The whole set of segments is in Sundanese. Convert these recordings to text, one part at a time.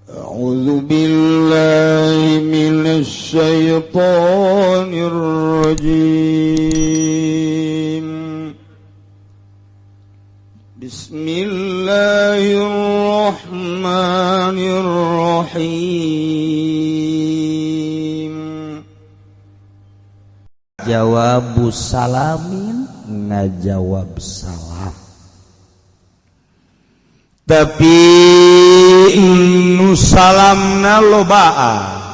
أعوذ بالله من الشيطان الرجيم. بسم الله الرحمن الرحيم. Jawabu salamin, ngajawab salam, tapi nu salamna lobaan.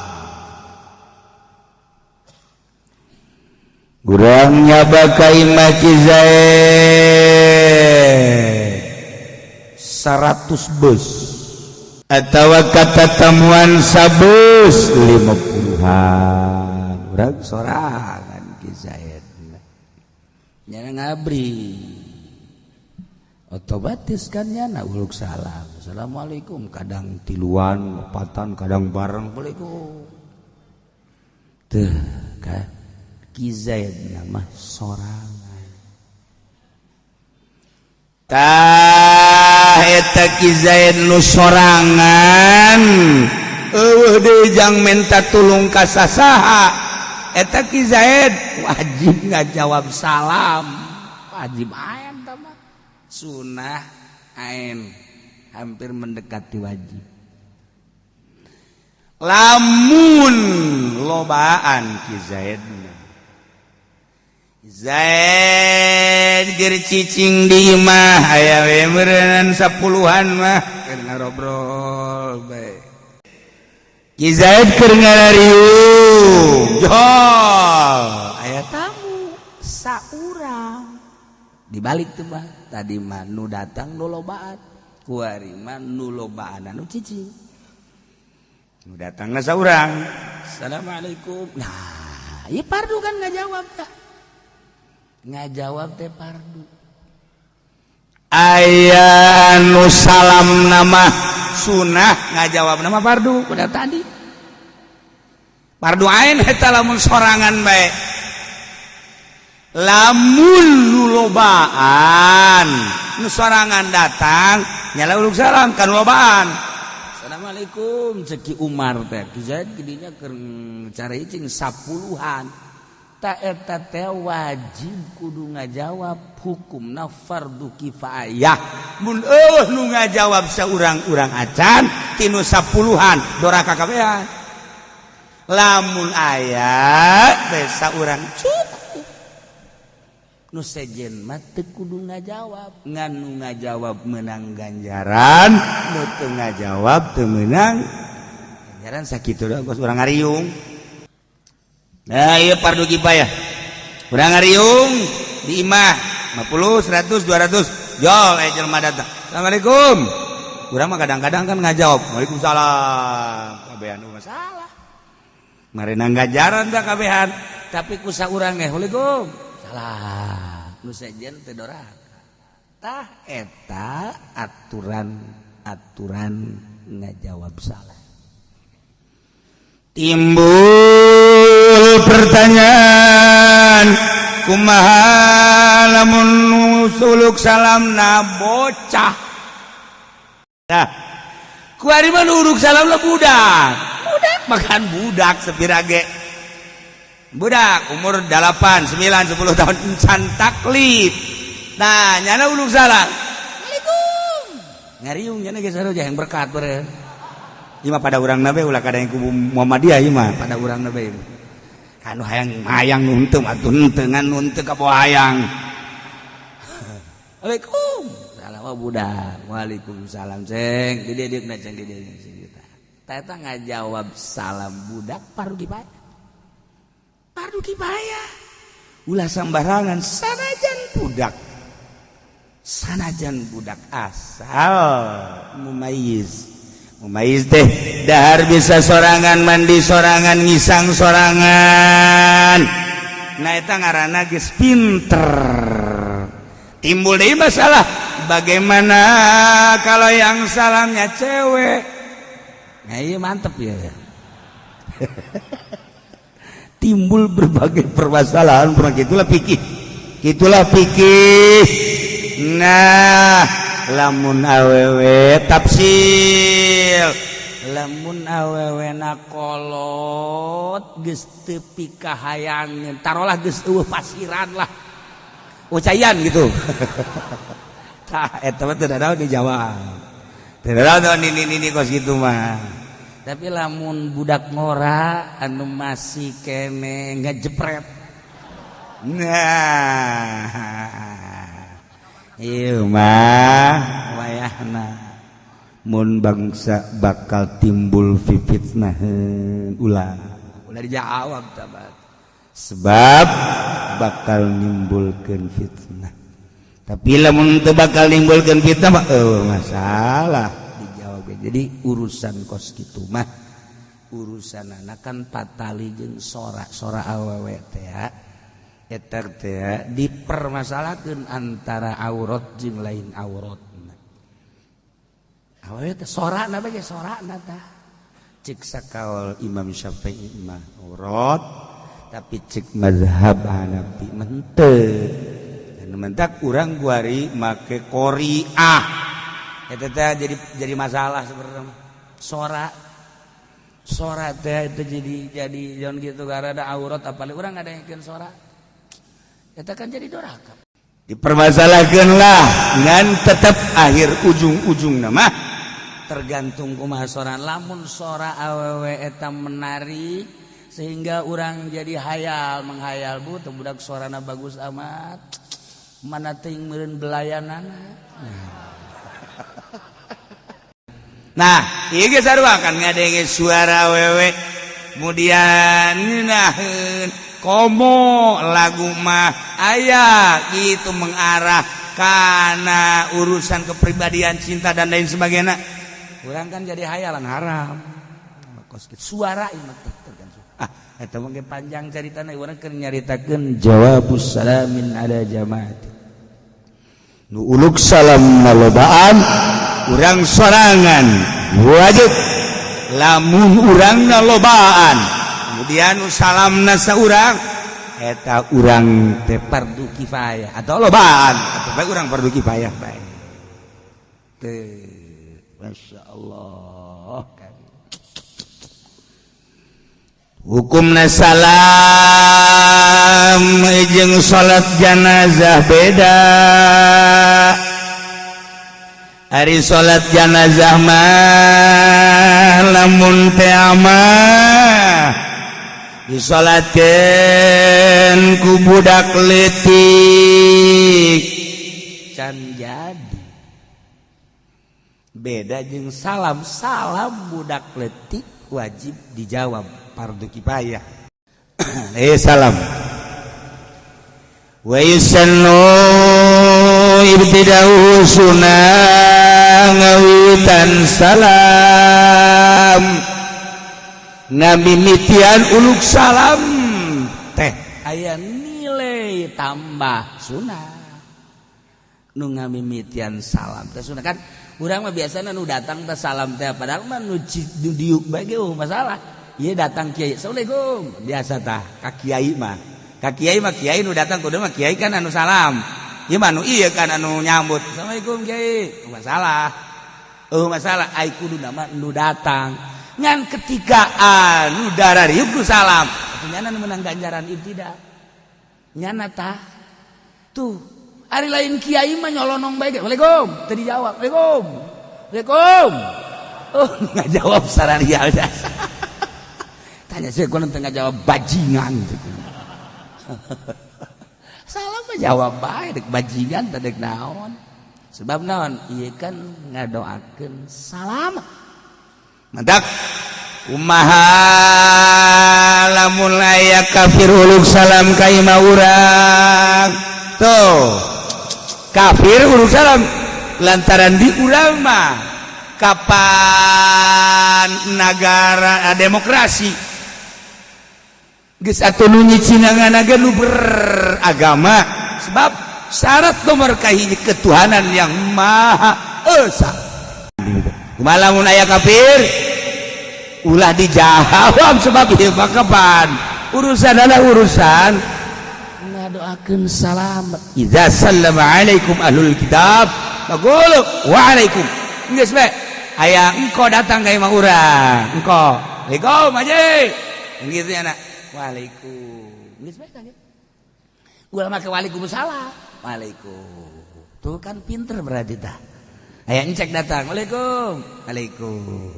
Urang nyaba ka imah Ki Zaid 100 bus atawa katatamuan sabus 50-an, urang sorangan. Ki Zaid nyana ngabri, otomatis kan nyana uluk salam, "Assalamualaikum." Kadang tiluan, opatan, kadang bareng, "Assalamualaikum." Tuh kan Ki Zaid nama sorangan. Tah, eta Ki Zaid nu sorangan, euweuh deui jang menta tulung ka sasaha. Eta Ki Zaid wajib ngajawab salam, wajib ain mah, sunah ain, hampir mendekati wajib. Lamun lobaan, Ki Zaid, Zaid ger cicing di imah, aya we meureun sapuluhan mah keur ngarobrol bae. Ki Zaid keur ngarariung, jol aya tamu saurang. Dibalik tuh mah, tadi mah nu datang nu lobaan, kuari mah nu lobaan anu cicing. Nu datangna saurang. "Assalamualaikum." Nah, ieu pardu kan nggak jawab, tak nggak jawab teh pardu. Aya nu salam nama sunah, ngajawab nama fardu. Udah tadi. Fardu ain eta lamun sorangan bae. Lamun nu lobaan, nu sorangan datang, nyala uluk salam kan lobaan. "Assalamualaikum," cek Ki Umar teh. Ki Zaid kidinya keur cari cing sapuluhan. Tak, eta teh wajib kudu ngajawab, hukumna fardu kifayah. Mun euweuh nu ngajawab saurang-urang acan tinu sapuluhan, doraka kabehan. Lamun aya besa urang cukup, nu sejen mah teu kudu ngajawab, ngan nu ngajawab menang ganjaran, nu teu ngajawab teu meunang ganjaran. Sakitu doang kos urang ngariung. Nah, ieu fardu kifayah. Urang ngariung di imah 50, 100, 200, jol eh jelema datang, "Assalamualaikum." Urang mah kadang-kadang kan ngajawab, "Waalaikumsalam." Kabehan masalah marenang ganjaran tah kabehan. Tapi ku saurang ge, "Waalaikum salah," nu sejen teh doraka. Tah, eta aturan aturan ngajawab salah. Timbul pertanyaan, kumaha lamun suluk salam na bocah? Nah, kuari mah uruk salam lah budak budak, makan budak sepirage budak umur 8, 9, 10 tahun encan taklif. Nah, nyana uluk salam, "Assalamualaikum," ngariung nyana geus yang berkat bere. Ieu mah pada urang nabe, ulah kada yang kubu Muhammadiyah ieu mah. Pada urang nabe. Anu hayang hayang nu henteu atuh henteu, ngan nu henteu ka bawah hayang. "Assalamualaikum." Salam budak. "Waalaikumsalam, ceng." Di dieu na, ceng, di dieu sing kita. Eta ngajawab salam budak fardu kifayah. Fardu kifayah. Ulah sembarangan, sanajan budak. Sanajan budak asal mumayyiz. Mumayyiz teh dahar bisa sorangan, mandi sorangan, ngisang sorangan. Nah, eta ngaranna geus pinter. Timbul deui masalah, bagaimana kalau yang salamnya cewek? Nah, iya mantep ya. Timbul berbagai permasalahan. Pernah itulah pikir, itulah pikir. Nah, lamun awewe tafsil. Lamun awewena kolot geus teu pikahayangeun, tarolah geus eueuh pasiran lah, ucayan gitu. Tah, eta mah teu naon dijawab, teu naon ini kos kitu mah. Tapi lamun budak ngora anu masih kene ngejepret, nah, ieu mah wayahna mun bangsa bakal timbul fitnah, ulah ulah dijawab tabat, sebab bakal nimbulkan fitnah. Tapi lamun teu bakal nimbulkan fitnah mah masalah dijawab. Jadi urusan kos kitu mah urusan anak kan patali jeung sora sora awewe teh eta teh dipermasalahkeun antara aurat jeung lain aurat. Awewe teh sorana bae, sorana tah cek sakaol Imam Syafi'i mah aurat, tapi cek mazhab Hanafi mah henteu. Dan mentak urang guari make qoriah eta teh jadi masalah sebenarnya. Sora sora teh itu jadi jangan gitu karena ada aurat, apalagi urang ada yang sora eta kan jadi doraka. Dipermasalahkan lah, ngan tetap akhir ujung-ujung nama tergantung kumaha sora. Lamun sora awewe eta menarik sehingga orang jadi hayal menghayal, bu, teu budak sorana bagus amat, mana teuing meureun belayanana. Nah, ieu geus sarua kan ngadenge suara awewe, kemudian ngeunaheun komo lagu mah aya gitu mengarah karena urusan kepribadian, cinta, dan lain sebagainya, urang kan jadi hayalan, haram. Kos kitu suara ieu mah tergantung. Ah, eta mah panjang caritana, urang keur nyaritakeun jawabus salamin ala jamaati. Nu uluk salam malobaan, urang sorangan wajib. Lamun urang lobaan, kemudian nu salamna saurang, eta urang teh fardu kifayah atau lobaan atau bae urang fardu kifayah bae teh. Masya Allah. Hukumna salam jeung salat janazah beda. Ari salat janazah mah lamun teh mah disalatkeun ku budak leutik can jadi. Beda jeung salam. Salam budak leutik wajib dijawab, fardu kifayah. Salam wa yusannu ibtida'u, sunah ngawitan salam, ngamimitian uluk salam teh aya nilai tambah, sunah nu ngamimitian salam teh sunah. Kan urang mah biasana nu datang teh salam teh, padahal mah nu diuk bae ge masalah. Ieu datang kiai, "Assalamualaikum," biasa tah ka kiai mah. Ka kiai mah, kiai nu datang kudu mah kiai kan anu salam, ieu mah anu ieu kan anu nyambut, "Assalamualaikum, kiai." Masalah, oh, masalah ai kudu nama nu datang. Ngan ketika anu darariuk nu salam atuh nyana nu menang ganjaran ibtida, nyana tah tuh. Ari lain kiai mah nyolonong bae ge, "Waalaikum," teu dijawab. "Waalaikum, waalaikum." Oh, nggak jawab sararia. Tanya saya kono teu ngajawab, bajingan. Salam mah jawab bae, dek bajingan teh dek naon. Sebab naon, ieu kan ngadoakeun salam. Mantak kumaha lamun aya kafir uluk salam ka imah urang? Tuh, kafir uluk salam lantaran di ulama kapan negara demokrasi geus atuh nu nyicinangan ge nu beragama, sebab syarat nomor kahiji ketuhanan yang maha esa. Kumaha lamun aya kafir? Ulah dijawab, sebab ieu mah kapan urusan adalah urusan ngadoakeun salamet. Idza sallama alaikum ahlul kitab faqulu wa alaikum. Geus bae. Aya engko datang ka imah urang. Engko. Assalamualaikum aja. Gitu ya nak. Waalaikum. Geus bae kan. Ulah make waalaikumsalam. Waalaikum. Tuh kan pinter berarti tah. Aya encek datang. Waalaikum. Waalaikum.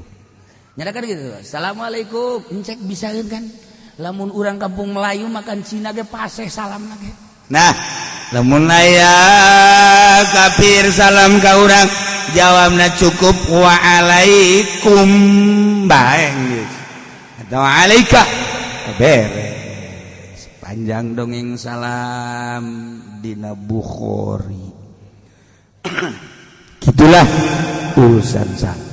Nyada kan gitu. Assalamualaikum. Encek bisa kan. Lamun urang kampung Melayu makan Cina ge paseh salam lagi. Nah, lamun aya kafir salam ka urang, jawabna cukup waalaikum bae geus. Atau alaika beres. Panjang dongeng salam dina Bukhari. Gitulah urusan salam.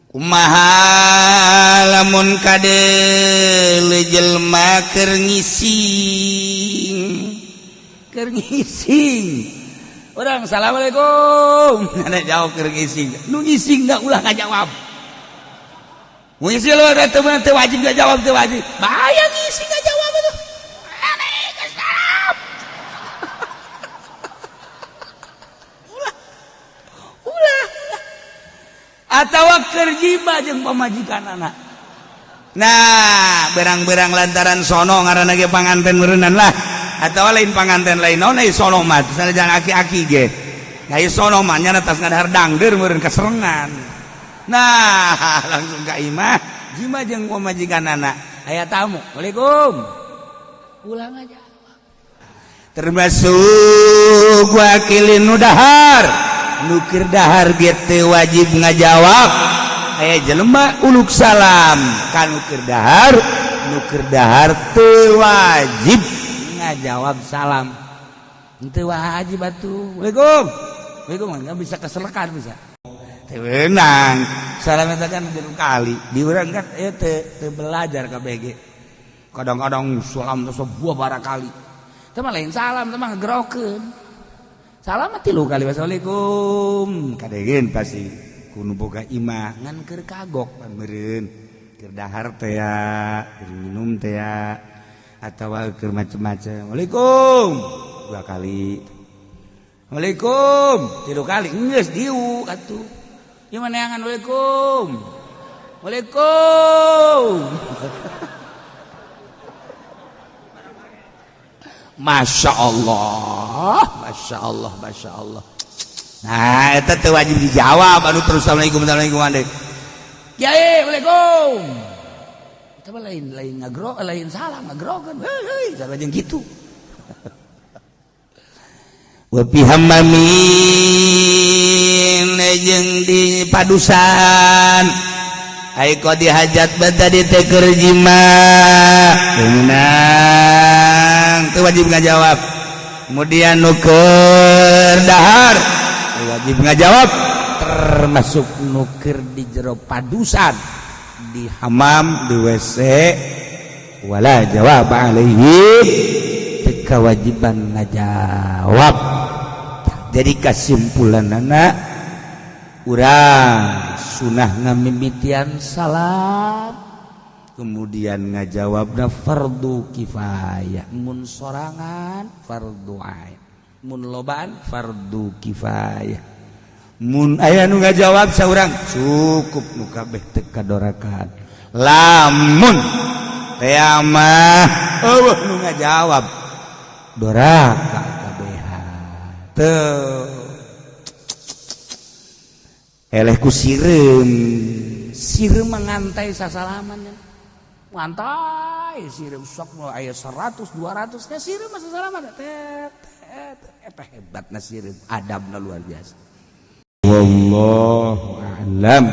Kumaha lamun kade jelma keur ngising, keur ngising urang, "Assalamualaikum," ada jawab keur ngising. Nu ngising nggak ulah ngajawab. Ngisi lo teu teu wajib gak jawab, teu wajib. Bahaya ngising gak jawab itu. Waalaikumsalam. Ulah ulah. Atau keur jima jeung pamajikan anak. Nah, berang-berang lantaran sono ngaranna ge panganten meureunnan lah, atau lain panganten, lain naon ai sono mah, sanajan aki-aki ge. Nah, ieu sono mah nya tas ngadahar dangdeur meureun kaserengan. Nah, langsung ka imah jima jeung pamajikan anak. Aya tamu, "Waalaikum." Ulang aja. Termasuk wakilin nu dahar, nu keur dahar ge teu wajib ngajawab. Aya jelema uluk salam ka nu keur dahar, nu keur dahar teu wajib ngajawab salam, teu wajib atuh. "Waalaikum, waalaikum," nggak bisa keselekan, bisa teu meunang salam eta kan tilu kali. Di urang kan ieu teu teu belajar KBG, kadang-kadang salam teh sebuah bara kali. Teu mah lain salam, teu mah ngegerokeun. Salam mah tilu kali, "Wassalamualaikum." Kadegeun pasti kudu boga imah ngan keur kagok pan meureun keur dahar teh ya, keur minum teh ya, atawa keur macem-macem. "Waalaikum," dua kali. "Waalaikum," tilu kali geus diuk atuh. Ieu mah neangan "Waalaikum. Waalaikum." Masya Allah, Masya Allah, Masya Allah. Nah, itu teu wajib dijawab. Aduh, terus "Assalamualaikum, assalamualaikum," adek. "Kiai, waalaikum." Itu mah lain lain ngagro, lain salam ngagrokeun. Heuy heuy, salah jeung kitu. Wa fi hammamin jeung di padusan. Ai qadi hajat bata di teh keur jima. Meunang, teu wajib ngajawab. Kemudian nu keur dahar teu wajib ngajawab, termasuk nu keur di jero padusan, di hamam, di WC, wala jawab alaihi, teu kewajiban ngajawab. Jadi kesimpulan anak urang, sunah ngamimitian salam, kemudian ngajawabna fardu kifayah. Mun sorangan fardu ain, mun lobaan fardu kifayah. Mun aya nu ngajawab saurang cukup, nu kabeh teu kadorakan. Lamun teh mah eueuh nu ngajawab, doraka kabehan. Teu eleh ku sireum, sireum mengantai sasalaman ya. Ngantai sireum sok mau aya 100 200 nya sireum mah sasalaman teh teh. Eta hebatna sireum, adabna luar biasa. Wallahu a'lam.